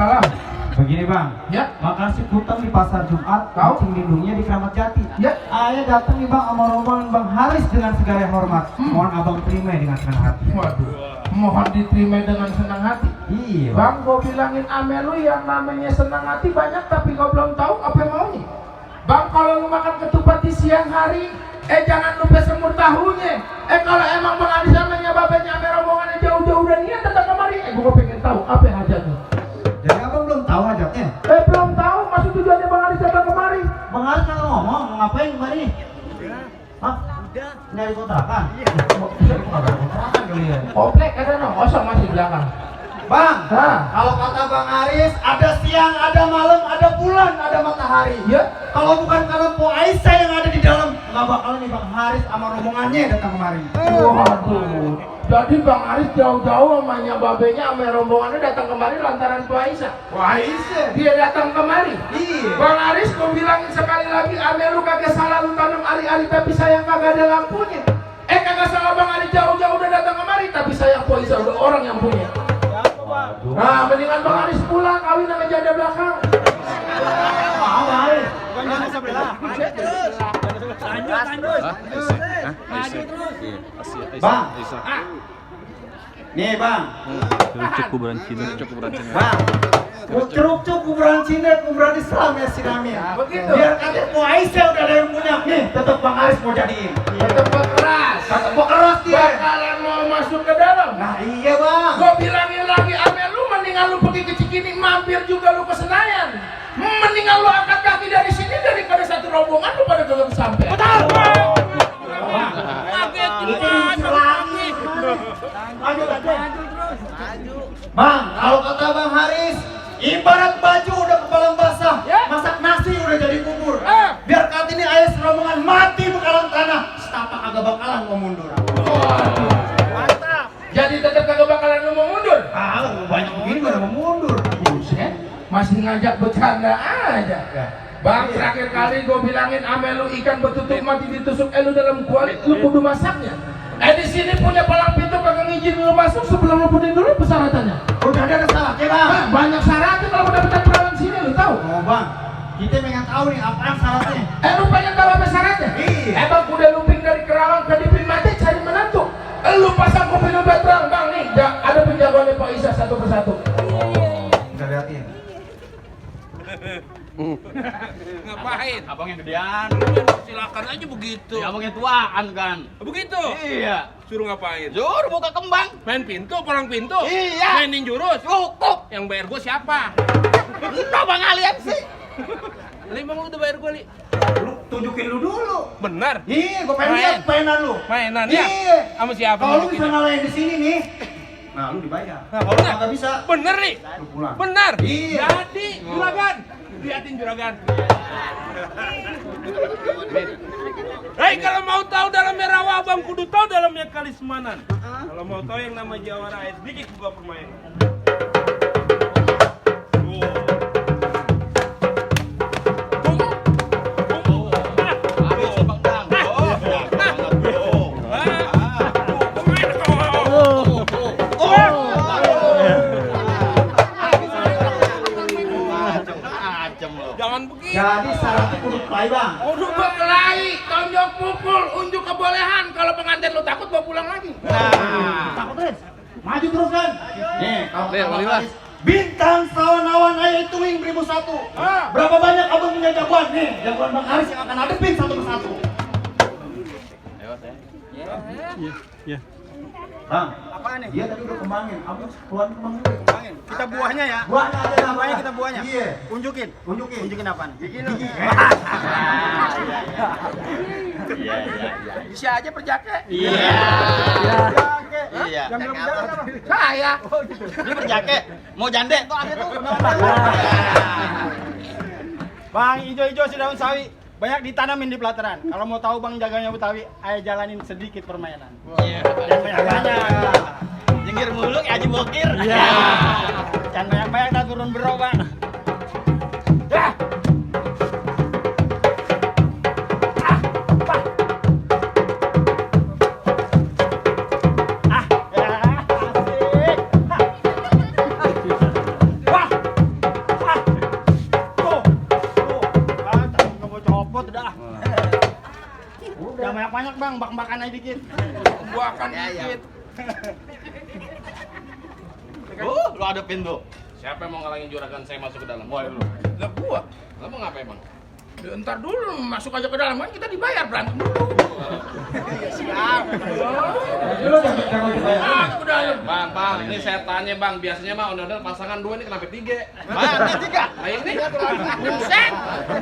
Waalaikumsalam. Begini bang, Ya. makasih kutang di pasar Jumat, Kau? kucing lindungnya di Kramat Jati. Ya. Ayah datang nih bang sama rombongan Bang Haris dengan segala hormat. Mohon abang terima dengan senang hati. Waduh, mohon diterima dengan senang hati. Iya Bang, gue bilangin ame lu yang namanya senang hati banyak tapi kau belum tahu apa maunya. Bang, kalau lu makan ketupat di siang hari, jangan lupa semur tahunya. Kalau emang Bang Haris namanya babenya ame rombongannya jauh-jauh dan niat datang kemari, gue pengen tahu apa yang hajatnya. Jadi abang belum tahu hajatnya? Belum tahu maksud tujuannya Bang Haris datang kemari. Bang Haris kan ngomong, mau ngapain kemari? Hah? Udah. Nyari kontrakan? Iya. Kontrakan kali ya? Komplek ada no, kosong masih belakang. Bang, Hah? kalau kata Bang Haris, ada siang, ada malam, ada bulan, ada matahari. Ya. Kalau bukan karena Po Aisyah yang ada di dalam, nggak bakal nih Bang Haris sama rombongannya datang kemari. Waduh. Jadi Bang Haris jauh-jauh namanya babenya sama rombongannya datang kemari lantaran Po Aisyah. Aisyah? Dia datang kemari. Iya. Bang Haris kau bilangin sekali lagi, ame lu kagak salah lu tanam ari-ari tapi sayang kagak ada lampunya. Kagak salah Bang Haris jauh-jauh udah datang kemari tapi sayang Po Aisyah udah orang yang punya. Nah, mendingan Bang Haris pulang kawin sama janda belakang. Mau Haris? Bukan janda sebelah. Lanjut. Maju terus. Bang. Nih Bang. Kuburan Cina. Bang. Ceruk-ceruk kuburan Cina, kuburan Islam ya sinami. Begitu. Biar kata Po Aisyah udah ada yang punya. Nih, tetap Bang Haris mau jadiin. Tetep keras. Tetap keras dia. Bakalan mau masuk ke dalam. Nah iya Bang. Gua bilangin lagi, ame lu mendingan lu pergi ke Cikini, mampir juga lu ke Senayan. Mendingan lu angkat kaki dari sini daripada satu rombongan lu pada kagak sampai. Betul. Lanjut. Bang, kalau kata Bang Haris, ibarat baju udah kepalang basah, Ya. masak nasi udah jadi bubur. Ah. Biar kata ini ayah serombongan mati bekalan tanah, setapak kagak bakalan mau mundur. Waduh. Mantap. Jadi tetap kagak bakalan lu mau mundur. Banyak begini udah mau mundur. Buset, masih ngajak bercanda aja. Bang, terakhir kali gue bilangin ame lu ikan betutuk mati ditusuk lu dalam kuali, lu kudu masaknya. Di sini punya palang pintu kagak ngizin lu masuk sebelum lu pudin dulu persyaratannya. Udah ada syaratnya Bang. Banyak syaratnya kalau mau dapetin perawan sini lu tahu. Oh Bang, kita pengen tahu nih apaan syaratnya. Lu pengen tahu apa syaratnya? Iya. Bang udah lumping dari Kerawang ke Dipin Mati cari menantu. Lu pasang kuping lu terang Bang nih, ada penjagoannya Pak Isa satu persatu. Kita liatin. Ngapain? Abang yang gedean. Silakan aja begitu. Ya, abang yang tuaan kan. Begitu? Iya. Suruh ngapain? Jur, buka kembang. Main pintu, palang pintu? Iya. Mainin jurus? Cukup. Yang bayar gue siapa? Enggak Bang Alian sih. Li, emang lu udah bayar gue, Li? Lu tunjukin lu dulu. Benar? Iya, gua pengen Main. lihat mainan lu. Mainan ya? Iya. Sama siapa? Kalau lu nunjukin? bisa ngalahin di sini nih, nah lu dibayar. Nah, kalau benar? Nggak bisa, Bener, Li? lu pulang. Benar? Iya. Jadi, juragan. Liatin juragan. Hei, kalau mau tahu dalamnya rawa abang kudu tahu dalamnya kalismanan. Kalau mau tahu yang nama jawara air sedikit buka permainan. Jangan begitu. Jadi syaratnya kudu play Bang. Udah berkelahi, tonjok pukul, unjuk kebolehan. Kalau pengantin lu takut bawa pulang lagi. Takut terus. Maju terus kan. Nih, kalau Nih, kata Lila. Haris, bintang sawan-awan ayah itu wing 1001. Ah. Berapa banyak abang punya jagoan? Nih, jagoan Bang Haris yang akan hadepin satu persatu. Iya. Bang, Apaan nih? dia tadi udah kembangin. Abang keluar kembang dulu. Kembangin. Kita buahnya ya. Buahnya aja Buahnya namanya. kita buahnya. Iya. Unjukin. Unjukin. Unjukin apaan? Gigi. Bisa aja perjake. Iya. Perjake. Iya. Yang belum jalan apa? Saya. Ini berjake. Mau jande? Tuh ada tuh. Bang, ijo-ijo si daun sawi. Banyak ditanamin di pelataran. Kalau mau tahu Bang jaganya Betawi, ayo jalanin sedikit permainan. Iya. Jangan banyak-banyak. Jenggir mulu kayak Haji Bokir. Iya. Jangan banyak-banyak dah turun bro, Bang. Dah. Ya, asik. Wah. bang, bak-bakan aja dikit. Gua akan dikit. Lu adepin tuh. Siapa yang mau ngalangin juragan saya masuk ke dalam? Wah, lu. Lah gua. Lu mau ngapain, Bang? Ya, ntar dulu masuk aja ke dalam kan kita dibayar berantem dulu. Siap. Lu udah dibayar. Masuk ke dalam. Bang, ini saya tanya bang, biasanya mah ondel-ondel pasangan 2 ini kenapa 3? Bang, ini 3. Nah ini Buset.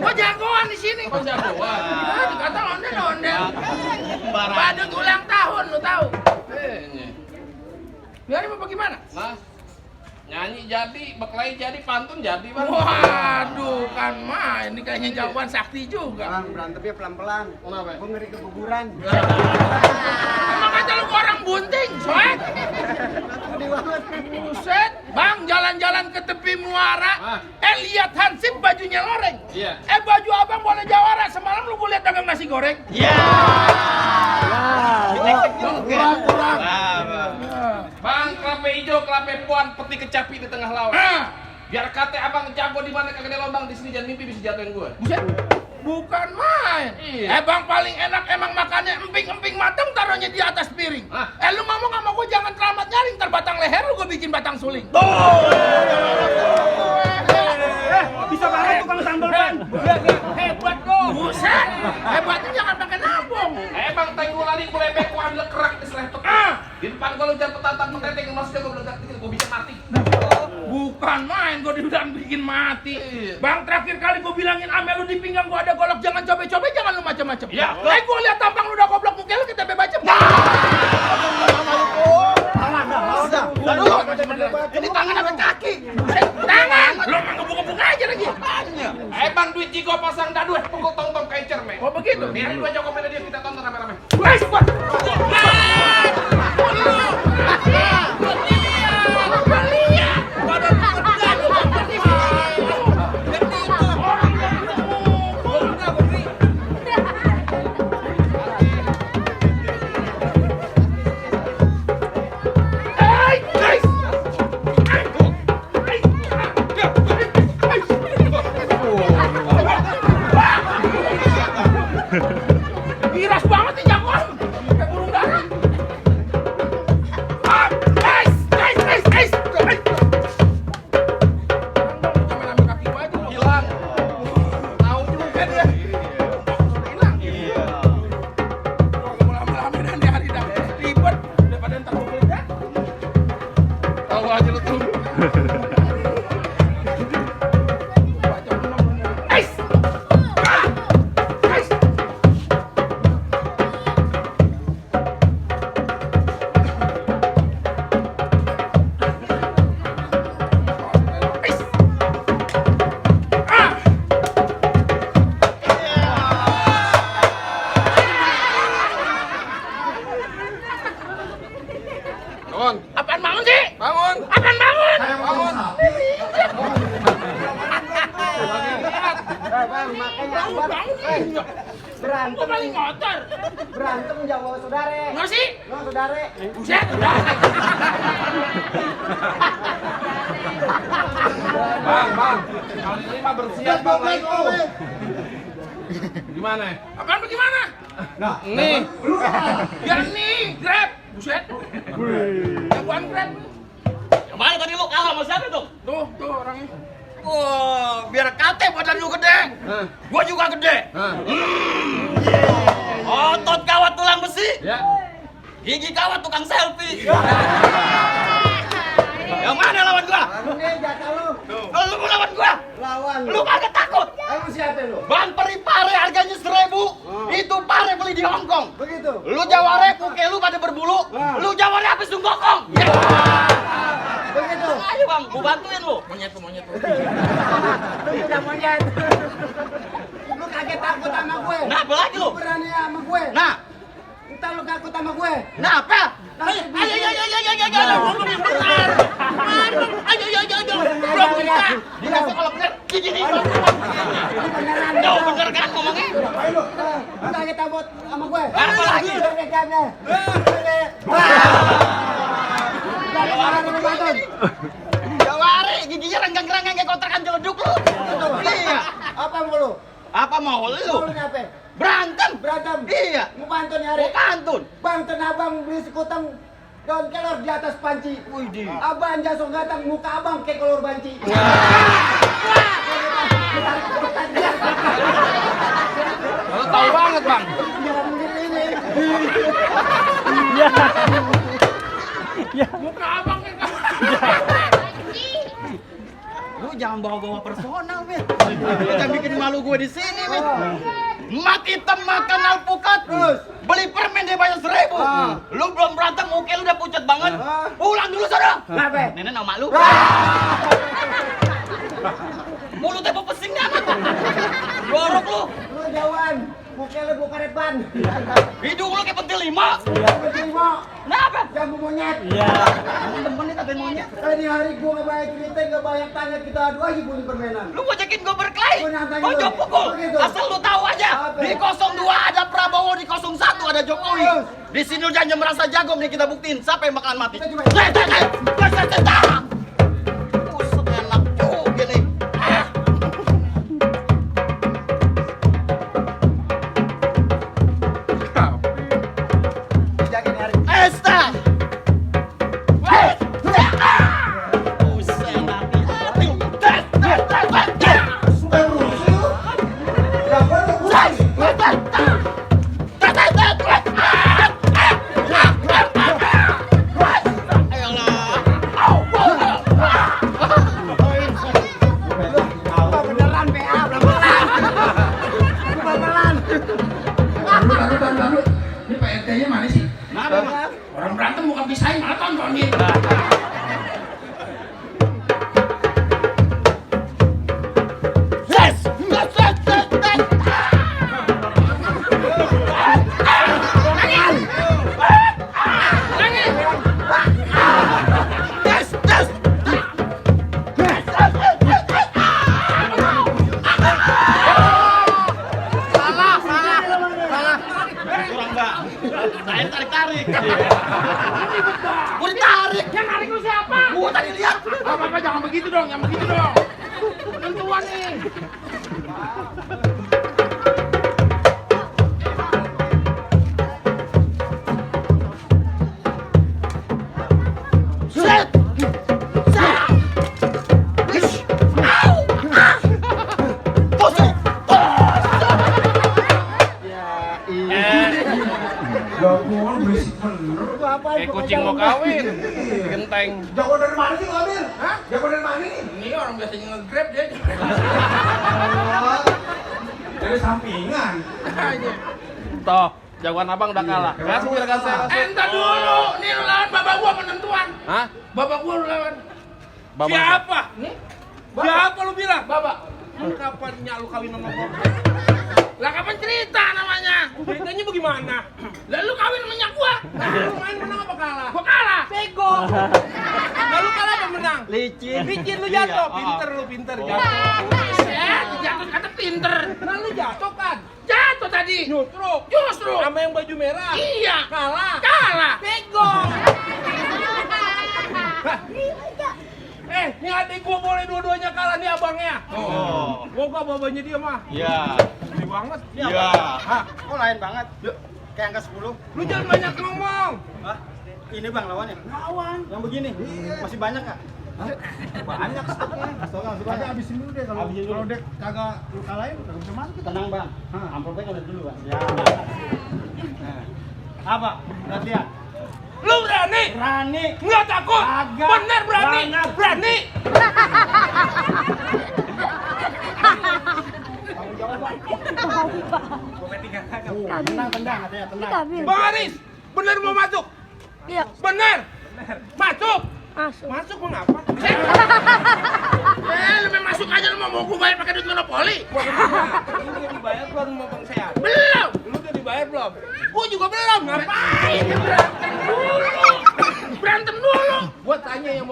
Gua jagoan di sini. apa jagoan? Ah, dikata ondel-ondel. Sembarang. Badut ulang tahun lu tahu. Ini. Biar mau bagaimana? Nah, nyanyi jadi, berkelahi jadi, pantun jadi bang. Waduh, kan mah ini kayaknya jawaban sakti juga. Bang, berantemnya pelan-pelan. Kenapa? Gue ngeri keguguran. Emang aja lu orang bunting, soek. Buset, bang jalan-jalan ke tepi muara, lihat Hansip bajunya loreng. Iya. Baju abang boleh jawara, semalam lu gua lihat dagang nasi goreng. Iya. Kurang. Bang, kelape hijau, kelape puan, peti kecapi di tengah laut. Biar kate abang jago di mana kagak ada lubang di sini, jangan mimpi bisa jatuhin gua. Buset, bukan main. Iya. Bang paling enak emang makannya emping-emping matang taruhnya di atas piring. Hah? Lu ngomong sama gua jangan terlambat nyaring, ntar batang leher lu gua bikin batang suling. Bisa banget tukang sambal ban. Hebat dong. Buset, hebatnya jangan pakai nabung. Bang, tanggul lari mulai beko ambil kerak di seletuk. Di depan gua lu jangan petantang petetek masuk gua meledak dikit, gua bisa mati. Bukan main, gua dibilang bikin mati. Bang, terakhir kali gua bilangin Amel lu di pinggang gua ada golok, jangan coba-coba, jangan lu macam-macam. Ya. Gua lihat tampang lu udah goblok muka lu kita bebacem. Ini tangan apa kaki? Tangan, lu mah ngebuk-ngebuk aja lagi. Bang, duit jigo pasang dadu, pukul tong-tong kayak cermek. Oh begitu. Biarin gua joko pada dia, kita tonton rame-rame. Wes, gua. Miras banget nih jagoan. Kayak burung dara. Guys. Jangan ambil kaki gua aja. Hilang. Tahu juga dia. Hilang. Mau lama-lama dan di hari dah ribet daripada ntar gua meledak. Tahu aja lu tuh. Bangun. Apaan bangun sih? Bangun. Apaan bangun? Bangun. Bang, makanya abang Gua berantem. paling ngotor. Berantem jauh saudara. Nggak sih? Lo saudara. Buset. Bang. Kali ini mah bersiap bang. Gimana? Apaan bagaimana? Nah, Nih. Ya nih, Grab. Buset. Jagoan Grab. Kemana tadi lu kalah sama siapa tuh? Tuh orangnya. Wah, biar kate badan lu gede. Gua juga gede. Otot kawat tulang besi. Ya. Gigi kawat tukang selfie. Yang mana lawan gua? Ini jatah lu. Kalau lu mau lawan gua, Lawan lu kagak takut. Lu siapa lu? Ban peri pare harganya 1.000. Itu pare beli di Hongkong. Begitu. Lu jaware kuke lu pada berbulu. Lu jaware habis lu gokong. Ya. Begitu. Ayo bang, gua bantuin lu. Monyet tuh. Lu udah monyet. Lu kaget takut sama gue. Nah, apa lagi lu? Lu berani sama gue. Nah, Ntar lu takut sama gue. nah apa? Ayo. Ngomong yang benar. Ayo. Belum bisa. Dikasih kalau benar, gigi nih. Beneran. Jauh bener kan ngomongnya? Lu kaget takut sama gue. Apa lagi? Jaware, giginya renggang-renggang kayak kontrakan jeleduk lu. Iya. Apa mau lu? Apa mau Mau lu? lu ngapain? Berantem. Berantem? Iya. Mau pantun nih hari? Mau pantun. Bang tenabang beli sekutang daun kelor di atas panci. Widih. Abang jasong gatang muka abang kayak kolor banci. Lo tahu banget bang. Jangan begini ini. Muka abang kan. Lu jangan bawa-bawa personal, Fit. Lu jangan bikin malu gue di sini, Fit. Mak hitam makan alpukat. Beli permen dia bayar 1.000. Lu belum berantem, muka lu udah pucat banget. Pulang dulu sana. Kenapa? Nenek nama lu. Mulutnya pesing amat. Jorok lu. Lu jauhan. Muka lu buka depan. Hidung lu kayak pentil 5. Terima. Kenapa? Jambu monyet. Temen nih tapi maunya. Ini hari gua nggak banyak cerita, nggak banyak tanya, kita adu aja bunyi permainan. Lu ngajakin gue berkelahi. Gua nantangin Kau lu. jawab pukul. Begitu. Asal lu tahu aja. Apa? Di 02 ada Prabowo, di 01 ada Jokowi. Terus? Di sini lu jangan merasa jago, nih kita buktiin siapa yang bakalan mati. Kita coba. Buset, enak juga nih. Jaga hari. Esta. Buset, hati-hati. Sudah berusuh lu. Gak boleh berusuh. Beneran PA, pelan-pelan. Pelan-pelan. Lalu. Ini Pak RT-nya mana sih? Kenapa? Orang berantem bukan pisahin, malah tontonin. Kurang bang. Saya tarik-tarik. Gua ditarik. Yang narik lu siapa? Gua tadi lihat. Apa jangan begitu dong, yang begitu dong. Tentuan nih. Set. Set. Ish. Au. Ah. Tusuk. Jagoan berisik bener. Itu apa? Kayak kucing mau kawin. Genteng. Jago dari mana sih lu ambil? Hah? Jago dari mana nih? Ini orang biasanya nge-grab dia. Dari sampingan. Toh, jagoan abang udah kalah. Kasih gerakan saya. Entar dulu, nih lu lawan bapak gua penentuan. Hah? Bapak gua lu lawan. Bapak. Siapa? Nih, Siapa lu bilang? bapak. Kapan nyak lu kawin sama gua? Lah kapan cerita namanya? Ceritanya bagaimana? Lah lu kawin sama nyak gua. Lu main menang apa kalah? Gua kalah. Bego. Lalu kalah apa menang? Licin. Licin lu jatuh. Iya, Pinter lu pinter jatuh. Jatuh kata pinter. Nah lu jatuh kan? Jatuh tadi. Nyutruk. Justru. Sama yang baju merah. Iya. Kalah. Kalah. Bego. Nih adik gua boleh dua-duanya kalah nih abangnya. Oh. Gua babanya dia mah. Iya. Gede banget. Iya. Hah? Kok lain banget? Yuk, kayak angka 10. Lu jangan banyak ngomong. Hah? Ini bang lawannya? Lawan. Yang begini? Masih banyak kak? Banyak stoknya. Stoknya masih banyak. Habisin dulu deh kalau dia kagak lu kalahin kagak bisa masuk. Tenang bang. Amplopnya udah dulu bang. Ya. Nah. Apa? Latihan. Lu berani? Berani. Nggak takut? Kagak. Bener berani? Banget. Berani? Tenang, tenang, katanya tenang. Bang Aris, bener mau masuk? Iya, Bener? Masuk? masuk. Masuk mengapa? Lu main masuk aja lu mau gua bayar pakai duit monopoli. Lu udah dibayar belum sama Bang Sehat? Belum. Lu udah dibayar belum? Gua juga belum, ngapain? Berantem dulu. Gua tanya yang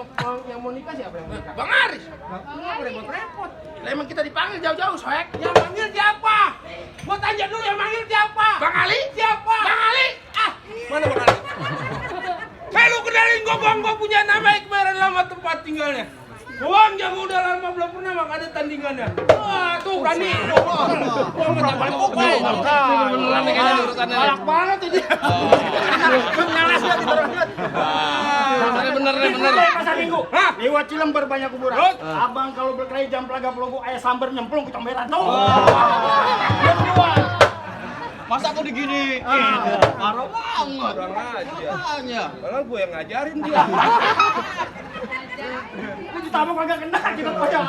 mau nikah siapa yang mau nikah? Bang Aris. Lu nggak repot-repot. Lah emang kita dipanggil jauh-jauh, soek. Yang manggil siapa? Gua tanya dulu yang manggil siapa? Bang Ali? Siapa? Bang Ali. Ah, mana Bang Ali? Hei lu kenalin gua bang, gua punya nama Iqbalan lama tempat tinggalnya. Bang jago udah lama belum pernah makanya tandingannya. Wah, tuh berani. Wah, paling pukul. Beneran nih kayaknya urusannya. Galak banget ini. Nyalas dia diterus. Urusannya bener nih, bener. Pasar Minggu. Hah? Lewat Cilember banyak kuburan. Terus? Abang kalau berkelahi jam pelaga pelogo ayah sambar nyemplung ke comberan tuh. Dia berdua. Masa aku digini? Parah banget. Kurang aja. Makanya. Padahal gue yang ngajarin dia. Ini ditabok kagak kena kita koyak.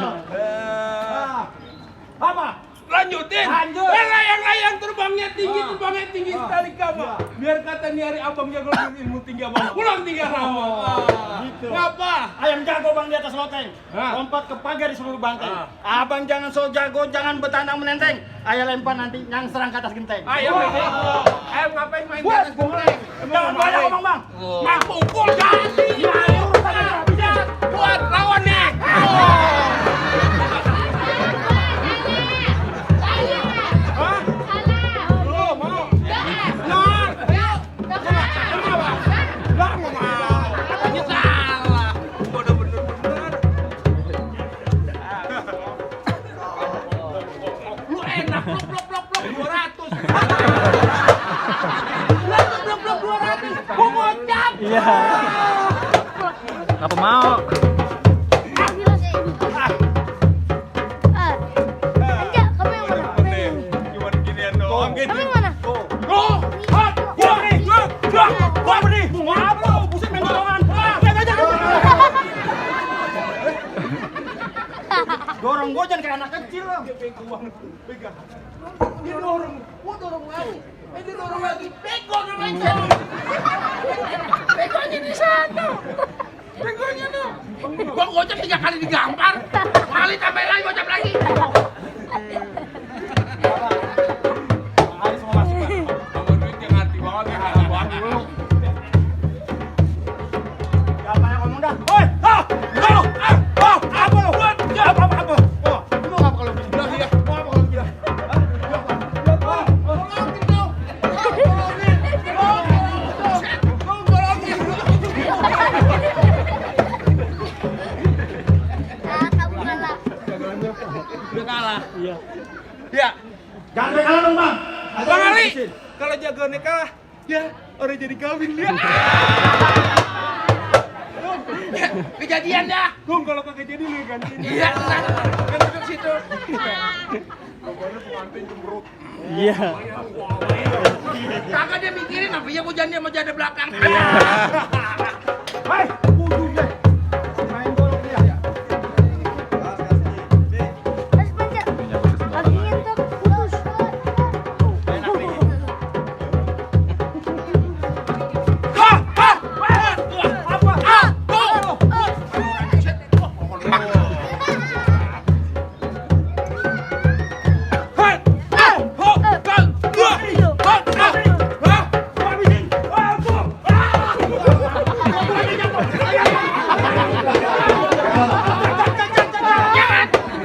Apa? Lanjutin. Lanjut. Layang-layang terbangnya tinggi sekali kamu. Biar kata nih hari abang jago ilmu tinggi abang. Pulang tinggal lama. Gitu. Ngapa? Ayam jago bang di atas loteng, Hah? lompat ke pagar di seluruh banteng. Abang jangan so jago, jangan betandang menenteng. Ayah lempar nanti yang serang ke atas genteng. Ayo ngapain main di atas genteng? Jangan banyak ngomong bang. Mah pukul jadi. Ayo urusannya bisa. Buat lawan nih. Lo mau? Katanya salah. Gua udah bener-bener. Lu enak blok 200. Blok 200. Gua ngocap. Apa mau? Enggak, kamu yang mana? Kamu yang ini. Cuma ginian doang Kamu yang mana? Go! Hot! Gua nih! Gua nih! Mau apa lu? Buset main dorongan. Dorong gua jangan kayak anak kecil lo. Pegang. Dia dorong. Gua dorong lagi. Dia dorong lagi. Bego namanya. Begonya di sana. Begonya tuh. Gua gocap 3 kali digampar. Kali tambahin lagi gocap lagi. Ayo semua masuk. Bang. Abang duit yang hati banget ya. Abang lu. Jangan banyak ngomong dah. Woi, apa lu? Apa? Oh, lu mau ngapa kalau begini? Udah ya. Mau apa kalau begini? Kamu kalah. Udah kalah. Iya. Ya. Jangan kalah dong bang. Bang Ali, kalau jagoannya kalah, ya orang jadi kawin dia. Kejadian dah. Gung kalau kagak jadi lu gantiin. Iya, kan duduk situ. Abangnya pengantin jembrut. Iya. Kagak dia mikirin apa ya hujannya mau jadi belakang. Hai, bujuk deh. Main bola dia. Mas panjat. Lagi nyentuh putus.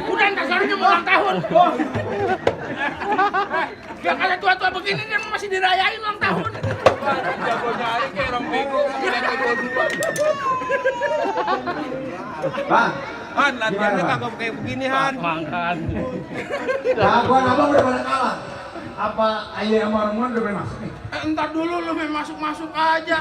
Udah entar sorenya mau ulang tahun. Gak kayak tua-tua begini dia masih dirayain ulang tahun. Jagonya aja kayak orang bego. Bang, Han, latihannya kagak kayak begini, Han. Jagoan abang udah pada kalah. Apa ayah sama Romuan udah boleh masuk nih? Entar dulu lu main masuk-masuk aja.